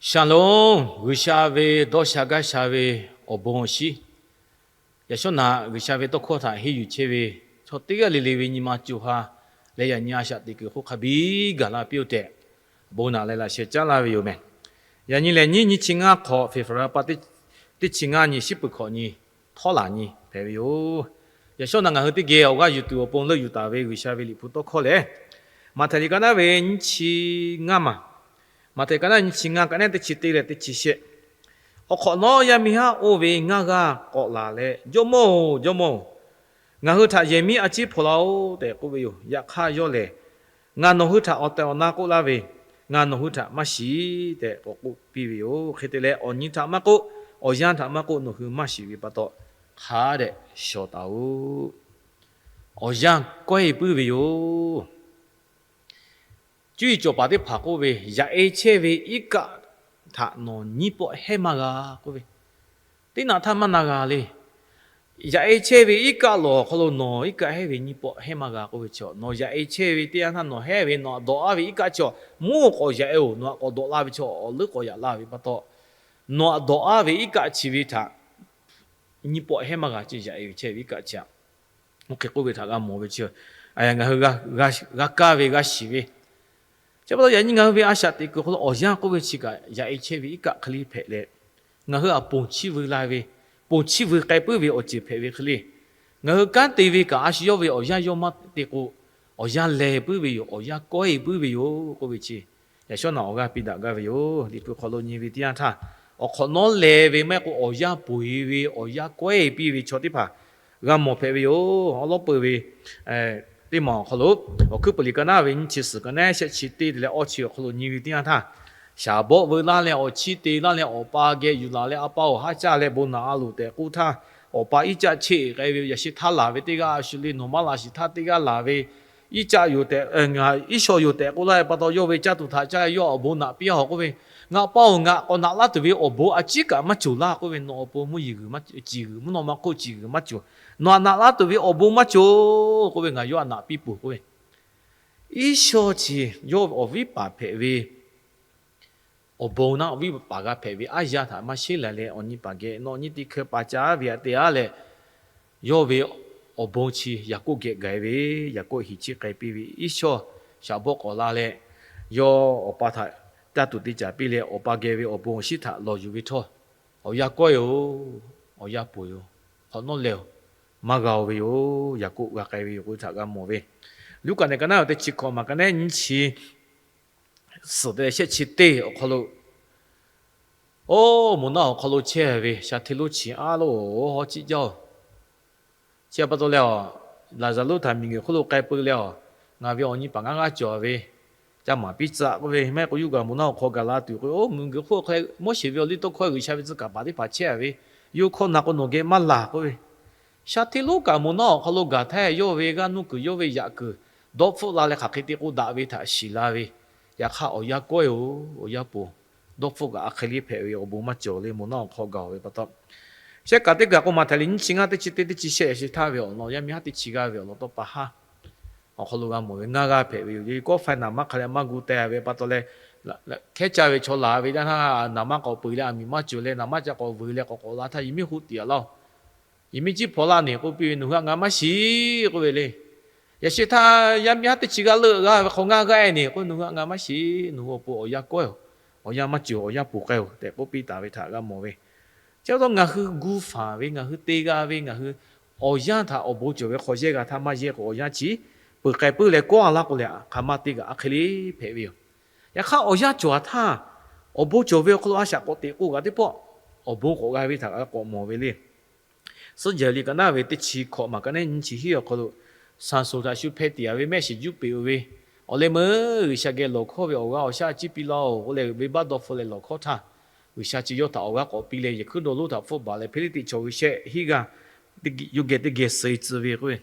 Shalom, G'uiˬsha ve dawˇ sha gaˇ sha ve awˬ bon awˬ shinˉ, yaꞈ shawˉ naꞈ G'uiˬsha ve tawˇ hkawˇ htaꞈ henˇ yuˬ chehˇ ve chaw teˇ g'aˇ le le ve nyi ma co ha leh yaꞈ nyi a shaꞈ teꞈ kuiˬ hk'oˆ hk'a biˇ gaˬ la piˇ-oˆ tehꞈ, bon naꞈ leh laꞈ sheh caˉ laˇ ve yoˬ mehˬ. Yaꞈ nyi lehˬ nyiˇ nyi chi ngaˇ hk'awꞈ, February pa teˇ chi ngaˇ nyi, shiˉ peuˬ hkawꞈ nyi, htawˇ laˬ nyi hpehꞈ ve yoˬ. Yaꞈ shawˉ naꞈ ngaˬ hui teˇ geh awˬ g'aˇ yuˬ tuˬ awˬ pon leuˆ yuˬ taˍ ve G'uiˬsha ve liꞈ hpu tawˇ hkawˇ lehˬ, Maꞈhtehˍ liꞈ ka naˉ ve nyiˇ chi ngaˇ maˬ, Maꞈhtehˍ ka naˉ nyiˇ chi ngaˇ, ka naˉ teˇ chi teˇ leh teˇ chi shehˆ. Awˬ hk'awꞈ nawˉ yaˇ miˇ haˉ oˇ ve ngaˇ g'aˇ k'awꞈ laˬ leh, Jawˇmawˇ-oˬ, Jawˇmawˇ-oˬ, ngaˬ hui htaꞈ yehˬ miˉ a ciˉ hpaw laˇ-oˆ tehꞈ k'oˆ ve yoˬ. Yaꞈ hk'aˇ yawˇ lehˬ, Ngaˬ nawˬ hui htaꞈ awˬ tehˬ awˬ na k'oˆ laˇ ve, ngaˬ nawˬ hui htaꞈ maˇ shiˍ tehꞈ k'awꞈ k'oˆ piˇ ve yoˬ. Hk'e te leh, awˬ nyi htaꞈ maˇ k'oˆ, awˬ yanˇ htaꞈ maˇ k'oˆ, nawˬ hui maˇ shiˍ ve pa taw, hk'a dehꞈ shawˍ taˍ-oꞈ. Awˬ yanˇ kawehˇ puiˉ ve yoˬ. Cuˇ yiˍ cawˬ paˍ teˇ hpaˍ k'oˆ ve, Yaꞈ e chehˇ ve iˉ kaˆ htaꞈ nawˬ nyiˇ pawˆ hehnˇ maˇ g'a k'oˆ ve, teˇ naꞈ htaˇ maˇ na g'a le. Yaꞈ e chehˇ ve iˉ kaˆ lawˬ awˬ hk'aw lo nawˬ iˉ kaˆ hehnˇ ve nyiˇ pawˆ hehnˇ maˇ g'a k'oˆ ve chi, nawˬ yaꞈ e chehˇ ve teˇ yanˇ htaˇ nawˬ hehnˇ ve nawˬ htaꞈ dawꞈ laˇ ve iˉ kaˆ chi, mvuhˇ k'awꞈ yaꞈ e-oˬ, nawˬ htaꞈ k'awꞈ dawꞈ laˇ ve chi awˬ leuˉ k'awꞈ yaꞈ laˇ ve pa taw, nawˬ htaꞈ dawꞈ laˇ ve iˉ kaˆ chi ve htaꞈ nyiˇ pawˆ hehnˇ maˇ g'a ce, yaꞈ e ve chehˇ ve iˉ kaˆ chi aꞈ. Oˇ hk'e k'oˆ ve htaꞈ g'a mawˬ ve chi, ngaˬ hui g'a kaˇ ve g'a shiˍ ve, chi pa taw yaꞈ nyi ngaˬ hui ve a shaꞈ teꞈ kuiˬ hk'aw lo awˬ yanˇ k'oˆ ve chi kaꞈ yaꞈ e chehˇ ve iˉ kaˆ hk'e le hpehꞈ leh, ngaˬ hui aꞈ ponˬ chiˇ veu la ve, ponˬ chiˇ veu k'ai puiˉ ve awˬ ceuˬ hpehꞈ ve hk'e le, ngaˬ hui kanˉ te ve kaꞈ a shu yawˇ ve awˬ yanˇ yawˇ maˇ te k'o, awˬ yanˇ leh puiˉ ve yoˬ, awˬ yanˇ kawehˇ puiˉ ve yoˬ k'oˆ ve chi, yaꞈ shawˉ naꞈ awˬ g'aˇ piˇ daꞈ gaˇ ve yoˬ. Liꞈ hpu hk'aw lo nyi ve teˇ yanˇ htaˇ, awˬ hk'awꞈ nawˉ leh ve maˇ heˆ k'o, awˬ yanˇ ponˬ e ve, awˬ yanˇ kawehˇ piˇ ve chaw teˇ hpaˍ g'a mawˬ hpehꞈ ve yoˬ. Awˉ lawˉ peuˬ ve teˇ maˬ awˬ hk'aw lo, Awˬ hkuiˉ puiˍ liꞈ ka naˉ ve nyiˇ chi suhˍ ka naˉ shehˆ chi teˇ leh awˇ chi awˬ hk'aw lo nyi ve teˇ yanˇ htaˇ, shaˍ bawˆ veu laˇ leh awˬ chiˇ te laˇ leh awˬ pa geh yuˬ laˬ leh, A pa-oˬ, haˉ caˇ leh bon naꞈ a loˬ tehꞈ k'oˆ htaˇ, awˬ pa iˉ caˆ cheˆ k'ai ve, Yaꞈ sheh htaˇ laˬ ve teˇ g'aˇ a shu le, nawˬ maˇ laˬ shiˍ htaˇ teˇ g'aˇ laˬ ve iˉ caˆ yoˬ tehꞈ, iˉ shaw yoˬ tehꞈ k'oˆ laˇ ve pa taw, yawˇ ve caˇ tuˬ htaꞈ caˇ yawˇ awˬ bon naꞈ piˇ-a-oˬ k'oˆ ve, Ngaˬ pa-oˬ, ngaˬ k'awꞈ naꞈ laˇ tuˬ ve awˬ bon a ciˉ kaꞈ maˇ cawˬ laˇ k'oˆ ve, nawˬ awˬ pon mvuhˇ yeˬ g'uiˬ maˇ ciˬ g'uiˬ, mvuhˇ naw ma hk'oˆ ciˬ g'uiˬ maˇ cawˬ. Nawˬ htaꞈ naꞈ laˇ tuˬ ve awˬ bon maˇ cawˬ k'oˆ ve, ngaˬ yawˇ htaꞈ naꞈ piˇ peuˬ k'oˆ ve, iˉ shaw chi yawˇ ve awˬ viˉ paˍ hpehꞈ ve awˬ bon naˆ viˉ paˍ g'a hpehꞈ ve aˉ yanˇ htaꞈ maˇ sheˉ la leh, awˬ nyi paˍ geh nawˬ nyi teˇ hkeu pa caˉ ve aꞈ te-a leh, yawˇ ve awˬ bon chi Yaˍkoˆ geh gaˬ-e ve, Yaˍkoˆ hiˍ chiˇ k'ai piˇ ve, iˉ shaw shaˍ bawˆ k'awꞈ la leh, yawˇ awˬ pa htaꞈ caˇ tuˬ te caˍ piˇ leh, awˬ pa geh ve awˬ bon awˬ shinˉ htaꞈ lawˬ yuˬ ve htawˇ, awˬ yanˇ kawehˇ-oˬ, awˬ yanˇ ponˬ-oˬ, hk'awꞈ nawˉ leh-oˬ, maˇ g'a-oˬ ve yoˬ. Yaˍkoˆ g'a k'ai ve yoˬ k'oˆ ve htaꞈ g'a mawˬ ve, Luˉkaꞈ nehˬ ka naˉ ve teˇ chi hkawꞈ maˬ ka naˉ nyiˇ chi suhˍ te leh shehˆ chi teˇ awˬ hk'aw lo, oˇ moˍ naˆ awˬ hk'aw lo chehˇ ve shaˍ hteˇ lonˉ chi aˉ loˉ-oˬ, hawˉ ciˉ jaˇ-oˬ. Chi pa taw leh-awˬ, Laˍzaˍruˆ htaꞈ miˬguiˬ hk'oˆ lo k'ai peu leh-awˬ, ngaˬ ve awˬ nyi paˍ ngaˇ g'aˇ cawˬ ve, ca maˍ piˇ tcuh k'oˆ ve, maˇ heˆ k'o yawˇ gaˬ moˍ naˆ awˬ hk'aw gaˬ la tuˬ k'o, oˇ miˬguiˬ hk'oˆ hk'a Moˉseˍ ve awˬ liˇ tawˇ hkawˇ G'uiˬsha ve tcuh kaˍ paˍ teˇ hpaˍ chehˇ-a ve, yawˇ hkawˇ na k'o nawˬ geh maˇ laˬ k'oˆ ve, shaˍ hteˇ lonˉ kaꞈ moˍ naˆ awˬ hk'aw lo gaˬ htaˇ, yawˇ ve g'aˇ nuˇ kuiˬ, yawˇ ve yaꞈ kuiˬ, dawˇ hpfuhˆ la leh hk'aˬ hk'e te k'o daꞈ ve htaꞈ shiˍ la ve, yaꞈ hk'aˇ awˬ yanˇ kawehˇ-oˬ, awˬ yanˇ ponˬ, dawˇ hpfuhˆ kaꞈ a hk'e le hpehꞈ ve, awˬ bon maˇ cawˬ le, moˍ naˆ awˬ hk'aw gaˬ-oˬ ve pa taw. Shehˆ kaꞈ teˇ gaˬ k'o, Maꞈhtehˍ liꞈ nyiˇ chi ngaˇ teˇ chi teˇ, teˇ chi shehˆ, yaꞈ sheh htaˇ ve awˬ lawn, yaˇ miˇ haˉ teˇ chi g'aˇ ve awˬ lawn tawˇ pa haˉ awˬ hk'aw lo g'a mawˬ ve, ngaˇ g'aˇ hpehꞈ ve yoˬ. Yawˇ kawˆ faiˇ naˍ manˇ hk'a leh maˇ gu teh ve pa taw leh, hkehˉ caˇ ve chaw laˬ ve yaˇ htaˇ, naˍ manˇ k'awꞈ peu-eˬ leh aˬ miˍ maˇ cawˬ leh, naˍ manˇ ca k'awꞈ vuiˬ leh k'awꞈ k'awꞈ la htaˇ, yehˬ miˉ hoˆ tiꞈ-a laˇ-oˬ. Yehˬ miˉ ciˉ hpaw laˇ neˬ k'oˆ piˇ ve, nawˬ hui htaꞈ ngaˬ maˇ shiˍ k'oˆ ve le. Yaꞈ sheh htaˇ yaˇ miˇ haˉ teˇ chi g'aˇ leuˆ g'a ve hk'aw ngaˇ g'aˇ-e neˬ k'oˆ, nawˬ hui htaꞈ ngaˬ maˇ shiˍ, nawˬ hui awˬ pon awˬ yanˇ kawehˇ-oˬ, awˬ yanˇ maˇ cawˬ, awˬ yanˇ ponˬ k'ai-oˬ tehꞈ k'oˆ piˇ taˍ ve htaꞈ g'a mawˬ ve. Chi pa taw ngaˬ hui gu faˍ ve, ngaˬ hui te g'a ve, ngaˬ hui awˬ yanˇ htaꞈ awˬ bon cawˬ ve hk'aw yehˇ g'a htaˇ maˇ yehˇ k'o, awˬ yanˇ chi peuˬ k'ai puiˉ leh kawˆ-a laˇ k'o leh, hk'aˬ ma te kaꞈ a hk'e le hpehꞈ ve yoˬ. Yaꞈ hk'aˇ awˬ yanˇ cawˬ-a htaˇ, awˬ bon cawˬ ve awˬ hk'aw lo a shaꞈ k'awꞈ teꞈ k'o kaꞈ teˇ pawˆ awˬ bon k'awꞈ g'a ve htaꞈ kaꞈ k'awꞈ mawˬ ve le. Suhˉ jehˬ liꞈ ka naˉ ve teˇ chi hkawꞈ maˬ ka naˉ nyiˇ chi hiˉ awˬ hk'aw lo, Saˍsonˍ htaꞈ shu hpeh tiꞈ-a ve mehˆ shiˍ juˇ peꞈ-o ve, awˬ leh meuˇ G'uiˬsha geh lawˬ hkawˉ ve awˬ g'aˇ awˬ shaˉ ciˇ piˇ laˇ-oˬ k'oˆ leh, venˇbaˆ dawˇ hpfuh leh lawˬ hkawˉ htaˇ, G'uiˬsha chi yawˇ htaꞈ awˬ g'aˇ k'awꞈ piˇ leh, yehˬ hkuiˉ dawˇ lonˉ htaꞈ hpfuhˆ baˬ leh, Hpiˇliˇtiˆ chaw g'uiˬ shehˆ hiˉ g'aˇ yawˇ geh teˇ geh suh-e tcuh ve k'oˆ ve,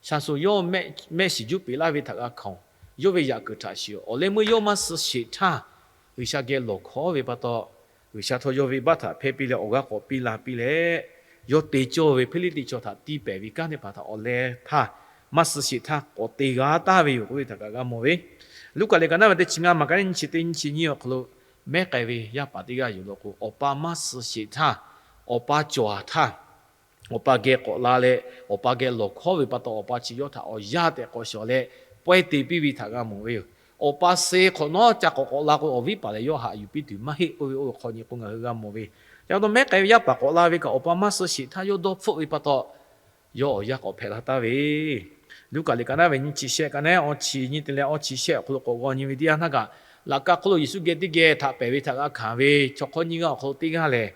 Saˍsonˍ yawˇ mehˆ shiˍ juˇ peꞈ laˇ ve htaꞈ g'a hkanˍ-oˬ. Yawˇ ve yaꞈ kuiˬ htaꞈ shiˍ-oˬ. Awˬ leh meuˇ yawˇ maˇ suh sheˍ htaˇ, G'uiˬsha geh lawˬ hkawˉ ve pa taw, G'uiˬsha htawˇ yawˇ venˇbaˆ htaꞈ hpehˇ piˇ leh awˬ g'aˇ k'awꞈ piˇ la piˇ leh, yawˇ te cawˇ ve Hpiˇliˇtiˆ chaw htaꞈ tiˇ pehˍ ve kanˉ teˇ hpaˍ htaꞈ awˬ leh htaˇ, maˇ suh sheˍ htaˇ k'awꞈ te g'a taˍ ve yoˬ k'oˆ ve htaꞈ kaꞈ g'a mawˬ ve. Luˉkaꞈ liꞈ ka naˉ ve teˇ chi ngaˇ maˬ ka naˉ nyiˇ chi teˇ nyiˇ chi nyiˇ awˬ hk'aw lo, Mehˉ k'ai ve yaˇ paˍ teˇ g'aˇ yoˬ law k'o, awˬ pa maˇ suh sheˍ htaˇ, awˬ pa cawˬ htaˇ, awˬ pa geh k'awꞈ la leh, awˬ pa geh lawˬ hkawˉ ve pa taw, awˬ pa chi yawˇ htaꞈ awˬ yanˇ tehꞈ k'awꞈ shawˍ leh, pawehˇ te piˇ ve htaꞈ g'a mawˬ ve yoˬ. Awˬ pa suh hk'awꞈ nawˉ ca k'awꞈ k'awꞈ la k'o, awˬ viˉ paˍ lehˬ yawˇ haꞈ yuˬ piˇ tuˬ maˇ heˆ k'oˆ ve oˇ ve hk'aw nyi k'o ngaˬ hui g'a mawˬ ve. Ca taw mehˉ k'ai ve yaˇ paˍ k'awꞈ la ve kaꞈ, awˬ pa maˇ suh sheˍ htaˇ yawˇ dawˇ hpfuhˆ ve pa taw, yawˇ awˬ yanˇ k'awꞈ hpehꞈ la taˍ ve. Luˉkaꞈ liꞈ ka naˉ ve nyiˇ chi shehˆ ka naˉ awˇ chi nyiˇ te leh awˇ chi shehˆ awˬ hk'aw lo k'awꞈ g'aw nyi ve teˇ yanˇ htaˇ kaꞈ, laꞈ ka hk'oˆ lo Yeˍsuˆ geh teˇ geh htaꞈ pehˬ ve htaꞈ g'a hkanˍ ve chaw hk'awˇ nyiˇ g'aˇ awˬ hk'aw lo teˇ g'aˇ lehˬ,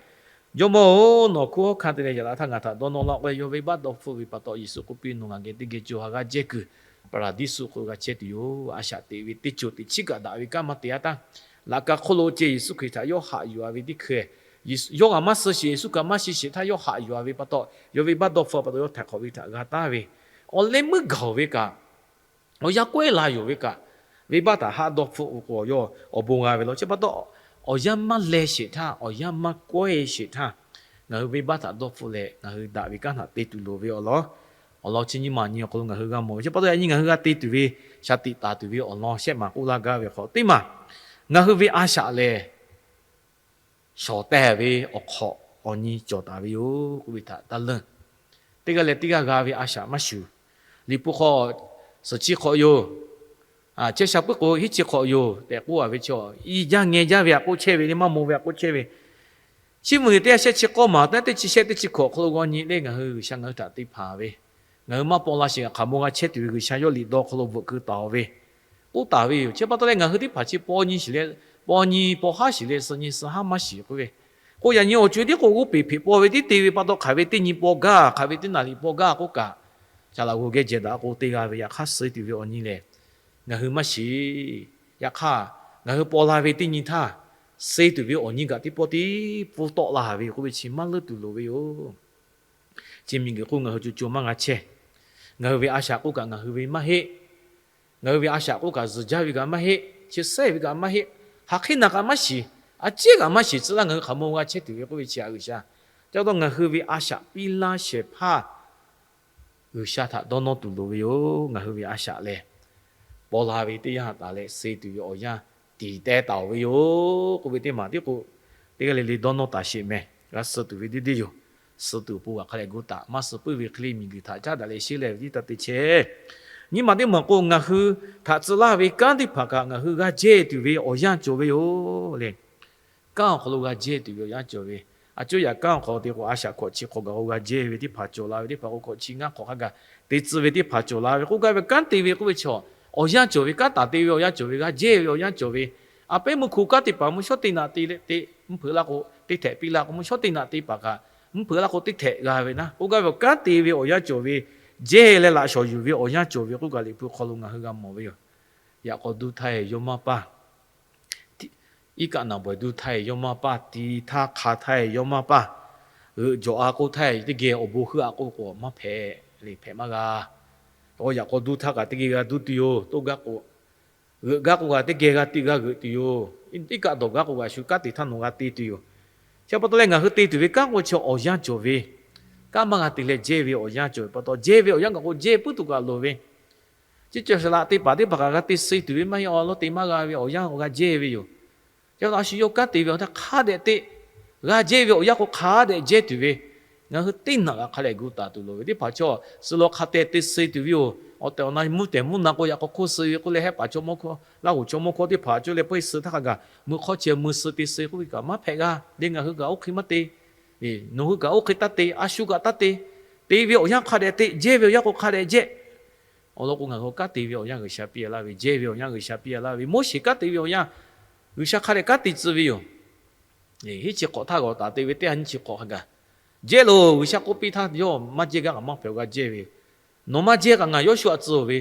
Jawˇmawˇ-oˬ, nawˬ hkunˉ hawˉ hkanˇ te leh yaꞈ la htaˇ ngaˬ htaꞈ dawˇ nawˇ laˇ k'oˆ leh, yawˇ venˇbaˆ dawˇ hpfuhˆ ve pa taw, Yeˍsuˆ k'oˆ piˇ, Nawˬ ngaˬ geh teˇ geh co ha g'aˇ jehˇ kuiˬ, Paˍraˍdiˇsuˆ hk'aw lo g'a chehˇ tuˬ yoˬ. A shaꞈ teꞈ ve teˇ ceuˬ teˇ chiˉ kaꞈ daꞈ ve kanˉ maˇ te-a taˇ. Laꞈ ka hk'oˆ lo ceh Yeˍsuˆ Hkriꞈ htaꞈ yawˇ haꞈ yuˬ-a ve teˇ hkui, yawˇ kaꞈ maˇ suh sheˍ, Yeˍsuˆ kaꞈ maˇ suh sheˍ htaˇ yawˇ haꞈ yuˬ-a ve pa taw, yawˇ venˇbaˆ dawˇ hpfuhˆ pa taw yawˇ htaiˍ hk'awꞈ ve htaꞈ g'a taˍ ve. Awˬ leh meuˇ gaˬ-oˬ ve kaꞈ, awˬ yanˇ kawehˇ la yoˬ ve kaꞈ, venˇbaˆ htaꞈ haˆ dawˇ hpfuhˆ ve k'o, yawˇ awˬ bon g'a ve law. Chi pa taw, awˬ yanˇ maˇ leh sheˍ htaˇ, awˬ yanˇ maˇ kawehˇ sheˍ htaˇ, ngaˬ hui venˇbaˆ htaꞈ dawˇ hpfuhˆ leh ngaˬ hui daꞈ ve kanˉ htaꞈ te tuˬ loˍ ve awˬ lawn, awˬ lawn chi nyiˇ maˬ nyi awˬ hk'aw lo ngaˬ hui g'a mawˬ ve. Chi pa taw yaꞈ nyi ngaˬ hui g'a te tuˬ ve, shaˍ tiꞈ taˍ tuˬ ve awˬ lawn shehˆ maˬ k'oˆ laˇ gaˇ ve hk'aw teˇ maˬ, ngaˬ hui ve a shaꞈ lehˬ shawˍ tehˬ ve awˬ hk'awꞈ awˬ nyi cawˬ taˍ ve yoˬ k'oˆ ve htaꞈ taˇ leunˇ. Teˇ g'aˇ leh teˇ g'aˇ g'a ve a shaꞈ maˇ shuˍ. Liꞈ hpu hk'aw, suhˍ chi hk'awꞈ yoˬ, chehˇ sha puiˉ k'o hiˉ chi hk'awꞈ yoˬ tehꞈ k'oˆ-a ve chaw, i jaˇ ngeh jaˇ ve htaꞈ k'oˆ chehˇ ve le, maˇ maw ve htaꞈ k'oˆ chehˇ ve. Chiˇ mvuh liꞈ teˇ ha shehˆ chi k'awˇ maˬ, teˇ ha teˇ chi shehˆ teˇ chi hkawꞈ hk'aw lo g'aw nyi leh ngaˬ hui G'uiˬsha ngaˬ hui htaꞈ te hpanˍ ve, ngaˬ hui maˇ paw la sheˍ kaꞈ hk'aˬ maw g'a chehˇ tuˬ ve G'uiˬsha yawˇ liꞈ dawˇ hk'aw lo bvuhꞈ keu taˍ-oˬ ve, k'oˆ taˍ ve yoˬ. Chi pa taw leh ngaˬ hui teˇ hpaˍ chi paw nyi shiˍ leh, paw nyi paw haˉ shiˍ leh suh nyi suh haˉ maˇ shiˍ k'oˆ ve. K'o yaꞈ nyi awˬ co-e tiˉ k'o g'oˇ peˬ hpeꞈ paw ve tiˉ te ve pa taw hk'aˬ ve teˇ nyi paw gaˇ, hk'aˬ ve teˇ naˍ riˍ paw gaˇ k'oˆ kaꞈ, caˍ laꞈ g'oˍ geh jehˬ daꞈ k'o te g'a ve yaꞈ hk'aˇ suh tuˬ ve awˬ nyi lehˬ, ngaˬ hui maˇ shiˍ. Yaꞈ hk'aˇ, ngaˬ hui paw la ve teˇ nyi htaˇ, suh tuˬ ve awˬ nyi kaꞈ teˇ pawˆ teˇ pawˆ tawˆ la ve k'oˆ ve chi maˇ leuˇ tuˬ loˍ ve yoˬ. Chi miˬguiˬ hk'oˆ ngaˬ hui co co maˇ g'a chehˇ. Ngaˬ hui ve a shaꞈ k'oˆ kaꞈ ngaˬ hui ve maˇ heˆ. Ngaˬ hui ve a shaꞈ k'oˆ kaꞈ zuhˬ jaˇ ve kaꞈ maˇ heˆ, chi sehˉ ve kaꞈ maˇ heˆ, hk'aˬ hk'e naˬ kaꞈ maˇ shiˍ, a ciˉ kaꞈ maˇ shiˍ tcuh laˇ ngaˬ hui hk'aˬ maw g'a chehˇ tuˬ ve k'oˆ ve chi a G'uiˬsha. Ca taw ngaˬ hui ve a shaꞈ piˇ laˇ shehˍ hpaˇ G'uiˬsha htaꞈ dawˇ nawˇ tuˬ loˍ ve yoˬ. Ngaˬ hui ve a shaꞈ lehˬ, paw la ve teˇ yanˇ taˍ leh suh tuˬ ve awˬ yanˇ tiˍ teh taˍ-oˬ ve yoˬ k'oˆ ve teˇ maˬ tiˉ k'o, teˇ g'aˇ le le dawˇ nawˇ taˍ sheˍ mehˍ. G'a suh tuˬ ve deˇ deˇ yoˬ. Suh tuˬ awˬ pon g'aꞈ hk'a leh gu taˍ, maˇ suh puiˉ ve hk'e le miˬguiˬ htaꞈ caˉ daꞈ leh sheˉ leh ve tiˉ taˇ te chehˇ. Nyiˇ maˬ teˇ maˬ k'o, ngaˬ hui htaꞈ tcuh laˇ ve kanˉ teˇ hpaˍ kaꞈ ngaˬ hui g'a jehˇ tuˬ ve awˬ yanˇ cawˬ ve yoˬ le. Kanˉ awˬ hk'aw lo g'a jehˇ tuˬ ve awˬ yanˇ cawˬ ve. A cuˉ yaꞈ kanˉ awˬ hk'aw lo te k'o, a shaꞈ hkawꞈ chi hk'awꞈ gaˬ k'o g'a jehˇ ve teˇ hpaˍ cawˬ la ve, teˇ hpaˍ k'o hkawꞈ chi ngaˇ hk'awꞈ hk'a gaˬ te tcuh ve teˇ hpaˍ cawˬ la ve k'oˆ gaˇ ve, kanˉ te ve k'oˆ ve chaw, awˬ yanˇ cawˬ ve, kanˉ taˍ te ve awˬ yanˇ cawˬ ve, g'a jehˇ ve awˬ yanˇ cawˬ ve. A pehˉ meuˇ hk'oˆ kanˉ teˇ hpaˍ mvuhˇ shawˉ teˇ naꞈ te leh te, mvuhˇ hpeuꞈ la k'o teˇ htehꞈ piˇ la k'o, mvuhˇ shawˉ teˇ naꞈ te paˍ kaꞈ mvuhˇ hpeuꞈ la k'o teˇ htehꞈ g'a ve naˉ k'oˆ gaˇ ve, kanˉ te ve awˬ yanˇ cawˬ ve, jehˇ leh laꞈ shawˍ yuˬ ve awˬ yanˇ cawˬ ve k'oˆ gaˇ Liꞈ hpu hk'aw lo ngaˬ hui g'a mawˬ ve yoˬ. Yaꞈ k'aw duˇ htaˇ-e yawˇ maˇ paˇ, iˉ kaˆ naˬ bawehˬ duˇ htaˇ-e yawˇ maˇ paˇ, ti htaˇ hk'a htaˇ-e yawˇ maˇ paˇ, g'euꞈ jawˬ-a k'oˆ htaˇ-e teˇ geh awˬ bon heuˆ-a k'oˆ k'o maˇ hpehꞈ le, hpehꞈ maˇ g'a. Yaꞈ k'aw duˇ htaˇ kaꞈ teˇ geh g'a duˇ tuˬ yoˬ. Toˇ gaˇ k'o, g'euꞈ gaˇ k'o kaꞈ teˇ geh g'a tiꞈ g'a g'euꞈ tuˬ yoˬ. Iˉ kaˆ dawˬ gaˇ k'o kaꞈ shu kanˉ te htaˇ nawˬ g'a te tuˬ yoˬ. Chi pa taw leh ngaˬ hui te tuˬ ve kanˉ k'o chi awˬ yanˇ cawˬ ve, kanˉ maˇ g'a te leh jehˇ ve awˬ yanˇ cawˬ ve pa taw, jehˇ ve awˬ yanˇ kaꞈ k'o jehˇ puiˉ tuˬ kaꞈ loˍ ve, chi cawˬ saˍ laꞈ te paˍ teˇ hpaˍ kaꞈ g'a te suh tuˬ ve maˇ heˆ, awˬ lawn te maˇ g'a ve awˬ yanˇ g'a jehˇ ve yoˬ. Chi pa taw a shu yawˇ kanˉ te ve awˬ htaˇ hk'a dehꞈ te, g'a jehˇ ve awˬ yanˇ k'o hk'a dehꞈ jehˇ tuˬ ve, ngaˬ hui teˇ naꞈ g'a hk'a dehꞈ gu taˍ tuˬ loˍ ve. Teˇ hpaˍ chaw suh law hk'a te te suh tuˬ ve yoˬ. Awˬ tehˬ awˬ na mvuhˇ tehˬ mvuhˇ na k'o yaꞈ k'aw hk'oˆ suh ve k'oˆ leh hehˆ paˍ chaw mawˇ hkawˇ, Laˇ huˍ chaw mawˇ hkawˇ teˇ hpaˍ cawˇ leh pawehˇ suh htaˇ hk'a gaˬ mui hk'awˇ cheh mui suh te suh k'oˆ ve kaꞈ maˇ hpehꞈ g'a le. Ngaˬ hui kaꞈ oˇ hk'e maˇ te, nawˬ hui kaꞈ oˇ hk'e taˇ te, a shu kaꞈ taˇ te. Te ve awˬ yanˇ hk'a dehꞈ te, jehˇ ve awˬ yanˇ k'o hk'a dehꞈ jehˇ. Awˬ lawn k'o, ngaˬ hui kanˉ te ve awˬ yanˇ G'uiˬsha piˇ laˇ ve, jehˇ ve awˬ yanˇ G'uiˬsha piˇ laˇ ve, Moˉseˍ kanˉ te ve awˬ yanˇ G'uiˬsha hk'a dehꞈ kanˉ te tcuh ve yoˬ. Hiˉ chi hk'awꞈ htaˇ g'awˬ taˍ te ve teˇ ha nyiˇ chi hk'awꞈ hk'a gaˬ, jehˇ loˬ, G'uiˬsha k'oˆ piˇ htaˇ yawˇ maˇ jehˇ gaˇ kaꞈ maˇ hpehꞈ g'a jehˇ ve, nawˬ maˇ jehˇ kaꞈ ngaˬ Yoˇsuˆ htaꞈ tcuh ve.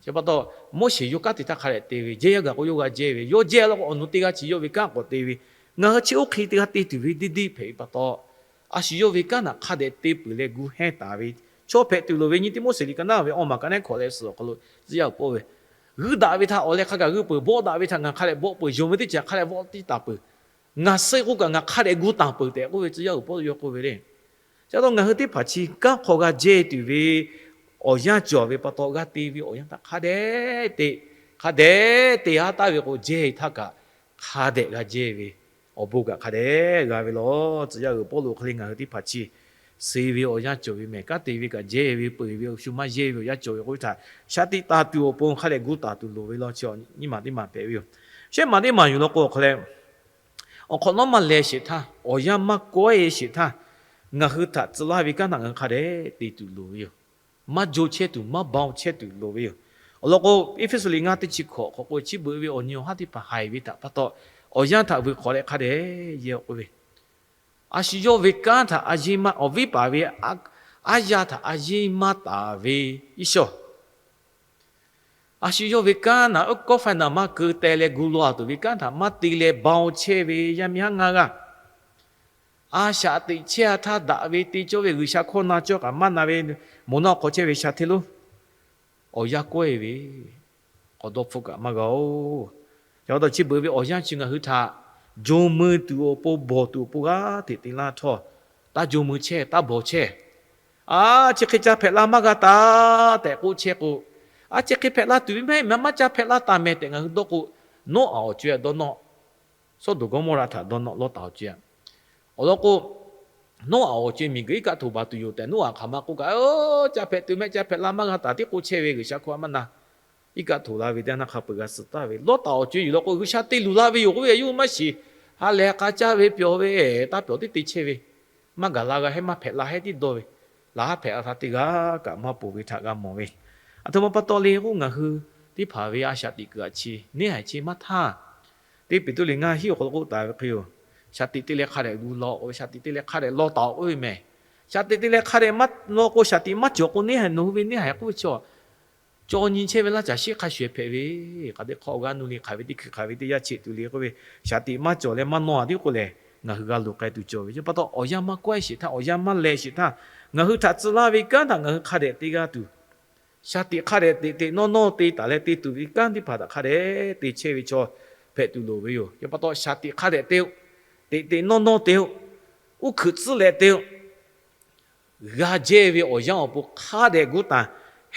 Chi pa taw, Moˉseˍ yawˇ kanˉ te htaˇ hk'a dehꞈ te ve, jehˇ yaˇ gaˬ k'o yawˇ g'a jehˇ ve, yawˇ jehˇ law k'o awˬ nu teˇ g'aˇ chi yawˇ ve kanˉ k'awꞈ te ve, ngaˬ hui chi oˇ hk'e teˇ g'aˇ te tuˬ ve deˇ deˇ hpehꞈ ve pa taw, a shu yawˇ ve kanˉ naꞈ hk'a dehꞈ te peuˬ leh gu hehnˇ taˍ ve chaw hpehꞈ tuˬ loˍ ve. Nyiˇ Tiˆmoˉseˍ liꞈ ka naˉ ve awˇ maˬ ka naˉ hkawꞈ leh suhˍ awˬ hk'aw lo tcuh yaˇ uiˍ pawˆ ve, g'uiˇ daꞈ ve htaꞈ awˬ leh hk'a gaˬ g'uiˇ peuˬ, bawˆ daꞈ ve htaꞈ ngaˬ hk'a dehꞈ bawˆ peuˬ, yonˍ ve teˇ ceuˬ hk'a dehꞈ vawˆ tiˇ taˍ peuˬ, ngaˬ suh k'oˆ kaꞈ ngaˬ hk'a dehꞈ gu taˍ peuˬ tehꞈ k'oˆ ve tcuh yaˇ uiˍ pawˆ yawˇ k'oˆ ve le. Ca taw ngaˬ hui teˇ hpaˍ chi kanˉ hk'aw g'a jehˇ tuˬ ve awˬ yanˇ cawˬ ve pa taw, g'a te ve awˬ yanˇ htaꞈ hk'a dehꞈ te, hk'a dehꞈ te-a taˍ ve k'o, jehˇ htaˇ kaꞈ hk'a dehꞈ g'a jehˇ ve awˬ bon kaꞈ hk'a dehꞈ g'a ve law. Tcuh yaˇ uiˍ Pawˇluꞈ hk'e le ngaˬ hui teˇ hpaˍ chi suh ve awˬ yanˇ cawˬ ve mehˬ. Kanˉ te ve kaꞈ jehˇ ve, peuˬ ve awˬ shu maˇ yehˇ ve awˬ yanˇ cawˬ ve k'oˆ ve htaꞈ shaˍ tiꞈ taˍ tuˬ awˬ pon hk'a dehꞈ gu taˍ tuˬ loˍ ve law. Chi nyiˇ maˬ teˇ maˬ hpehꞈ ve yoˬ. Shehˆ maˬ teˇ maˬ yuˬ law k'o, awˬ hk'aw leh awˬ hk'awꞈ nawˉ maˇ leh sheˍ htaˇ, awˬ yanˇ maˇ kawehˇ sheˍ htaˇ, ngaˬ hui htaꞈ tcuh laˇ ve kanˉ htaꞈ ngaˬ hui hk'a dehꞈ te tuˬ loˍ ve yoˬ. Maˇ jo chehˇ tuˬ, maˇ baw chehˇ tuˬ loˍ ve yoˬ. Awˬ lawn k'o, Eˇfeˇsuꞈ liꞈ ngaˇ teˇ chi hkawꞈ hk'aw k'o, chi beuꞈ ve awˬ nyi awˬ haˉ teˇ hpaˍ haiˬ ve htaꞈ pa taw, awˬ yanˇ htaꞈ vuiˬ hk'awꞈ leh hk'a dehꞈ yehˇ k'oˆ ve, a shu yawˇ ve kanˉ htaꞈ a yeˇ maˇ, awˬ viˉ paˍ ve aˉ yanˇ htaꞈ a yeˇ maˇ taˍ ve Iˉsawˇ, a shu yawˇ ve kanˉ naˍ uˉ kawˆ faiˇ naˍ maˇ keu teh leh gu law a tuˬ ve kanˉ htaꞈ maˇ te leh baw chehˇ ve yaˇ miˇ haˉ ngaˇ g'aˇ, a shaꞈ teꞈ chehˇ a htaˇ daꞈ ve te cawˇ ve G'uiˬsha hkawˇ na cawˇ kaꞈ maˇ na ve, moˍ naˆ hk'aw chehˇ ve sha hteˇ lonˉ, awˬ yanˇ kawehˇ ve k'awꞈ dawˇ hpfuhˆ kaꞈ maˇ g'a oˬ. Yaꞈ hk'aˇ chi beuꞈ ve awˬ yanˇ chi ngaˬ hui htaꞈ jawˇ mui tuˬ awˬ pon, bawˬ tuˬ awˬ pon g'aˇ hteꞈ te laˇ htawˇ, taˇ jawˇ mui chehˇ, taˇ bawˬ chehˇ. A, chi hk'e ca hpehꞈ la maˇ g'a taˍ tehꞈ k'oˆ chehˇ k'o, a, chi hk'e hpehꞈ la tuˬ ve mehˆ maˇ ca hpehꞈ laˇ taˍ mehˍ tehꞈ ngaˬ hui dawˇ k'o, Noˉaꞈ awˬ co-e dawˇ nawˆ, Sawˉdonˍ Gawˇmawˇraꞈ htaꞈ dawˇ nawˆ, Lawˇtaˍ awˬ co-e. Awˬ lawn k'o, Noˉaꞈ awˬ co-e miˬguiˬ iˉ kaˆ htoꞈ baˬ tuˬ yoˬ tehꞈ Noˉaꞈ hk'aˬ ma k'oˆ kaꞈ, ca hpehꞈ tuˬ mehˆ, ca hpehꞈ la maˇ g'a taˍ tiˉ k'oˆ chehˇ ve G'uiˬsha hkawˇ a maˇ na. Iˉ kaˆ htoꞈ la ve teˇ naˇ hk'a peu-eˬ g'a suh taˍ ve Lawˇtaˍ awˬ co-e yuˬ law k'o, G'uiˬsha te luˬ la ve yoˬ k'oˆ ve yawˇ hui maˇ shiˍ. Ha lehˬ k'a caˇ ve pyawˬ ve, taˇ pyawˬ tiˉ te chehˇ ve, maˇ gaˬ la g'a hehˉ, maˇ hpehꞈ la hehˉ tiˉ dawˇ ve, laˬ haˉ hpehꞈ la htaˇ teˇ g'aˇ kaꞈ maˇ ponˬ ve htaꞈ g'a mawˬ ve. Aˬ htoꞈ ma pa taw le k'o, ngaˬ hui teˇ hpaˍ ve a shaꞈ teꞈ kuiˬ aꞈ chi neˇ haiˬ chi maˇ htaˇ, teˇ Peˍtruˆ liꞈ ngaˇ hiˉ awˬ hk'aw lo k'oˆ taˍ ve hk'e yoˬ. Shaꞈ teꞈ te leh hk'a dehꞈ gu law k'oˆ ve, shaꞈ teꞈ te leh hk'a dehꞈ law taˍ-oꞈ k'oˆ ve mehˬ. Shaꞈ teꞈ te leh hk'a dehꞈ maˇ law k'o, shaꞈ teꞈ maˇ cawˬ k'o, neˇ haiˬ nawˬ hui ve neˇ haiˬ k'oˆ ve chi, caw nyi chehˇ ve laˇ caˬ shiˉ hk'a shuˍ hpehꞈ ve, hk'aˬ teˇ hk'awꞈ g'a nu le, hk'aˬ ve teˇ hkui hk'aˬ ve teˇ yanˇ cheꞈ tuˬ le k'oˆ ve, shaꞈ teꞈ maˇ cawˬ leh maˇ nawˇ a tiˉ k'oˆ lehˬ, ngaˬ hui g'a loˬ k'ai tuˬ cawˬ ve. Chi pa taw awˬ yanˇ maˇ kawehˇ sheˍ htaˇ, awˬ yanˇ maˇ leh sheˍ htaˇ, ngaˬ hui htaꞈ tcuh laˇ ve kanˉ htaꞈ ngaˬ hui hk'a dehꞈ te g'a tuˬ, shaꞈ teꞈ hk'a dehꞈ teꞈ teꞈ nawˇ nawˇ te taˍ leh te tuˬ ve kanˉ teˇ hpaˍ htaꞈ hk'a dehꞈ te chehˇ ve chaw hpehꞈ tuˬ loˍ ve yoˬ. Chi pa taw shaꞈ teꞈ hk'a dehꞈ te-o, teꞈ teꞈ nawˇ nawˇ te-o, uˉ hkuiꞈ tcuhˉ leh te-o, g'a jehˇ ve awˬ yanˇ awˬ pon hk'a dehꞈ guˇ taˍ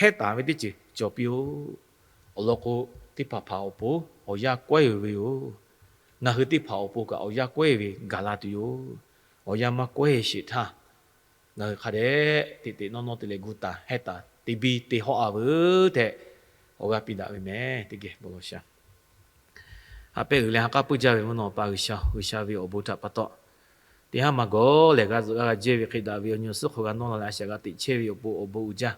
hehˉ taˍ ve teˇ ceuˬ cawˬ piˇ-oˆ. Awˬ lawn k'o, teˇ hpaˍ hpaˍ awˬ pon awˬ yanˇ kawehˇ ve yoˬ. Ngaˬ hui teˇ hpaˍ awˬ pon kaꞈ awˬ yanˇ kawehˇ ve gaˬ la tuˬ yoˬ. Awˬ yanˇ maˇ kawehˇ sheˍ htaˇ, ngaˬ hui hk'a dehꞈ teꞈ teꞈ nawˇ nawˇ te leh gu taˍ hehˉ taˍ te biˇ te hawˆ a veuˬ tehꞈ awˬ g'aˇ piˇ daꞈ ve mehˬ. Teˇ geh bon lawˬ sha. Ha pehˇ g'uiˬ leh ha k'aˉ puiˇ jaˇ ve mvuhˇ naw pa G'uiˬsha, G'uiˬsha ve awˬ bon htaꞈ pa taw, teˇ haˉ maˇ gawˬ lehˬ g'a zuhꞈ g'a g'a jehˇ ve hk'e daꞈ ve awˬ nyi awˬ suhˉ hk'aw g'a nawˇ la leh a shaꞈ g'a teꞈ chehˇ ve awˬ pon awˬ bon uiˍ jaˇ.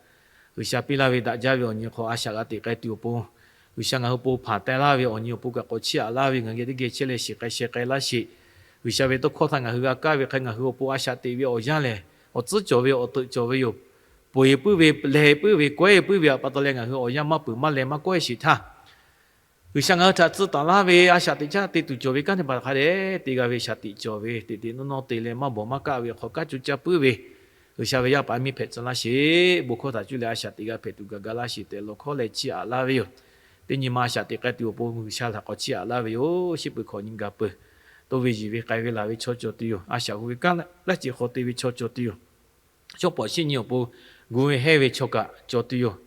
G'uiˬsha piˇ laˇ ve daꞈ jaˇ ve awˬ nyi hk'aw a shaꞈ g'a teꞈ k'ai tuˬ awˬ pon, G'uiˬsha ngaˬ hui pon hpanˍ teh laˇ ve awˬ nyi awˬ pon kaꞈ k'awꞈ chiˇ aꞈ laˇ ve ngaˬ hui geh teˇ geh chehˇ leh shiˍ k'ai sheh k'ai laˇ sheˍ. G'uiˬsha ve tawˇ hkawˇ htaꞈ ngaˬ hui g'a kaˇ ve hk'e ngaˬ hui awˬ pon a shaꞈ teꞈ ve awˬ yanˇ lehˬ, awˬ tcuhˉ cawˬ ve awˬ teuꞈ cawˬ ve yoˬ. Peuˬ e puiˉ ve, leh puiˉ ve, kawehˇ puiˉ ve htaꞈ pa taw leh ngaˬ hui awˬ yanˇ maˇ peuˬ maˇ leh maˇ kawehˇ sheˍ htaˇ, G'uiˬsha ngaˬ hui htaꞈ tcuh taˍ laˇ ve a shaꞈ teꞈ caˇ te tuˬ cawˬ ve kanˉ teˇ hpaˍ hk'a dehꞈ te g'a ve shaꞈ teꞈ cawˬ ve, teꞈ teꞈ nawˇ nawˇ te leh maˇ bawˬ maˇ kaˆ ve hk'aw kaˇ cuˇ caˇ puiˉ ve, G'uiˬsha ve yaˇ paˍ miˇ hpehꞈ tcuh laˇ sheˍ. Bon hkawˇ htaꞈ cuˇ leh a shaꞈ teꞈ g'a hpehꞈ tuˬ gaˬ ga laˇ sheˍ tehꞈ lawˬ hkawˇ leh chiˇ aꞈ laˇ ve yoˬ. Teˇ nyi ma a shaꞈ teꞈ k'ai tuˬ awˬ pon G'uiˬsha htaꞈ k'awꞈ chiˇ aꞈ laˇ ve yoˬ. Shiˉ peuˬ hkawꞈ nyi gaˬ peuˬ. To ve yiˬ ve k'ai ve laˬ ve chaw cawˬ tuˬ yoˬ. A shaꞈ hu ve kanˉ laˇ ceuˬ hk'aw te ve chaw cawˬ tuˬ yoˬ. Shawˉ pawˍ shiˉ nyi awˬ pon gu ve hehˇ ve chaw kaꞈ cawˬ tuˬ yoˬ.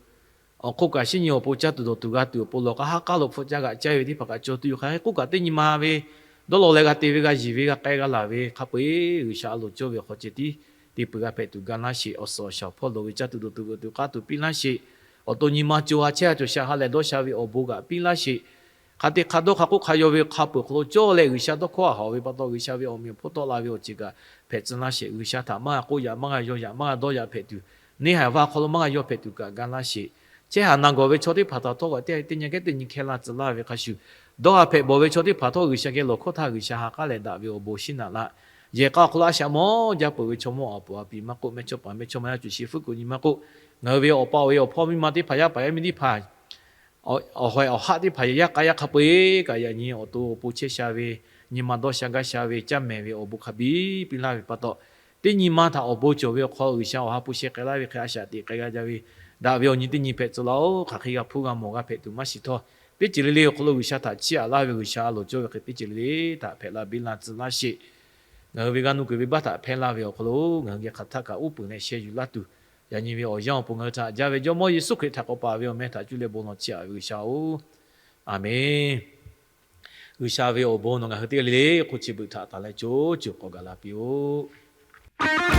Awˬ hk'oˆ kaꞈ shiˉ nyi awˬ pon caˇ tuˬ dawˬ tuˬ g'a tuˬ awˬ pon lawˬ k'aˉ haˉ k'aˉ lo hpfuhˆ caˇ g'aꞈ caˇ ve teˇ hpaˍ kaꞈ cawˬ tuˬ yoˬ. Hk'aˬ hk'e k'oˆ kaꞈ teˇ nyi ma ve dawˇ law leh g'a te ve g'a yiˬ ve g'a k'ai g'a laˬ ve hk'a peu-eˬ G'uiˬsha a loˍ cawˇ ve awˬ hk'aw ceh tiˉ te peuˬ g'a hpehꞈ tuˬ ga laˇ sheˍ. Awˬ suhˍ awˬ shaˍ awˬ hpawˇ loˍ ve caˇ tuˬ dawˬ tuˬ veuꞈ tuˬ k'aˇ tuˬ piˇ laˇ sheˍ. Awˬ to nyi ma co ha chehˇ ha cawˬ sha ha lehˬ dawˇ sha ve awˬ bon g'aꞈ piˇ laˇ sheˍ. Hk'a te hk'a dawˇ hk'a k'oˆ hk'a yaw ve hk'a peuˬ hk'aw lo cawˇ leh G'uiˬsha dawˇ hkawˇ a hawꞈ ve pa taw G'uiˬsha ve awˬ meꞈ awˬ hponˇ tawˆ la ve awˬ ceuˬ kaꞈ hpehꞈ tcuh laˇ sheˍ. G'uiˬsha htaꞈ maˇ g'a k'oˆ yaꞈ maˇ g'a yaw yaꞈ maˇ g'a dawˇ yaꞈ hpehꞈ tuˬ, neˇ haiˬ va hk'aw lo maˇ g'a yaw hpehꞈ tuˬ kaꞈ ga laˇ sheˍ. Chehˇ haꞈ na gawˬ ve chaw teˇ hpaˍ htaꞈ htawˇ kaꞈ teˇ nyi geh teˇ nyi hkeh la tcuh laˇ ve hk'a shuˍ, dawˇ haꞈ hpehꞈ bawˬ ve chaw teˇ hpaˍ htawˇ G'uiˬsha geh lawˬ hkawˇ htaˇ G'uiˬsha ha k'aˉ leh daꞈ ve awˬ bon shiˉ naꞈ laˇ. Yehˬ k'a awˬ hk'aw lo a shaꞈ mawˇ jaˇ peuˬ ve chaw mawˇ a puˍ a piˍ maˇ k'oˆ, mehˇchawˇpaˍ mehˇchawˇma yaˇ cuˬ shi fuˉ kuˬ nyi maˇ k'oˆ, ngaˬ hui ve awˬ pa awˬ e awˬ hpawˇ miˇ ma teˇ hpaˍ yaˇ paˍ yaˇ miˇ teˇ hpaˍ awˬ hawehˬ awˬ haˆ teˇ hpaˍ yaˇ k'a yaˇ hk'a peu-eˬ kaꞈ yaꞈ nyi awˬ to awˬ pon chehˇ sha ve, nyi ma dawˇ sha gaˇ sha ve, caˇ mehˍ ve awˬ bon hk'a biˇ piˇ laˇ ve pa taw, teˇ nyi ma htaꞈ awˬ bon cawˬ ve awˬ hk'aw G'uiˬsha awˬ ha hpu sheh k'ai laˇ ve hk'e a shaꞈ teꞈ k'ai g'a jaˇ ve, daꞈ ve awˬ nyi teˇ nyi hpehꞈ tcuh laˇ-oˬ. Hk'aˬ hk'e g'a hpuˇ g'a mawˬ g'a hpehꞈ tuˬ maˇ shiˍ htawˇ, teˇ ceuˬ le le awˬ hk'aw lo G'uiˬsha htaꞈ chiˇ aꞈ laˇ ve, G'uiˬsha a loˍ cawˇ ve hk'e teˇ ceuˬ le le htaꞈ hpehꞈ la biˇ la tcuh laˇ sheˍ. Ngaˬ hui ve g'a nu kuiˬ ve baˆ htaꞈ hpehˇ laˇ ve awˬ hk'aw lo ngaˬ hui geh hk'aˬ htaˆ kaꞈ uˉ peunˍ leh sheh yuˬ laˇ tuˬ, yaꞈ nyi ve awˬ yanˇ awˬ pon ngaˬ hui htaꞈ jaˇ ve Jawˇmawˇ Yeˍsuˆ Hkriꞈ htaꞈ k'awꞈ paˍ ve awˬ meh htaꞈ cuˇ leh bon lawˬ chiˇ aꞈ ve G'uiˬsha-oˬ, Aˍmenˬ. G'uiˬsha ve awˬ bon nawˬ ngaˬ hui teˇ g'aˇ le le hk'oˆ chi beuꞈ htaꞈ taˍ leh co co k'awꞈ gaˬ la piˇ-oˆ.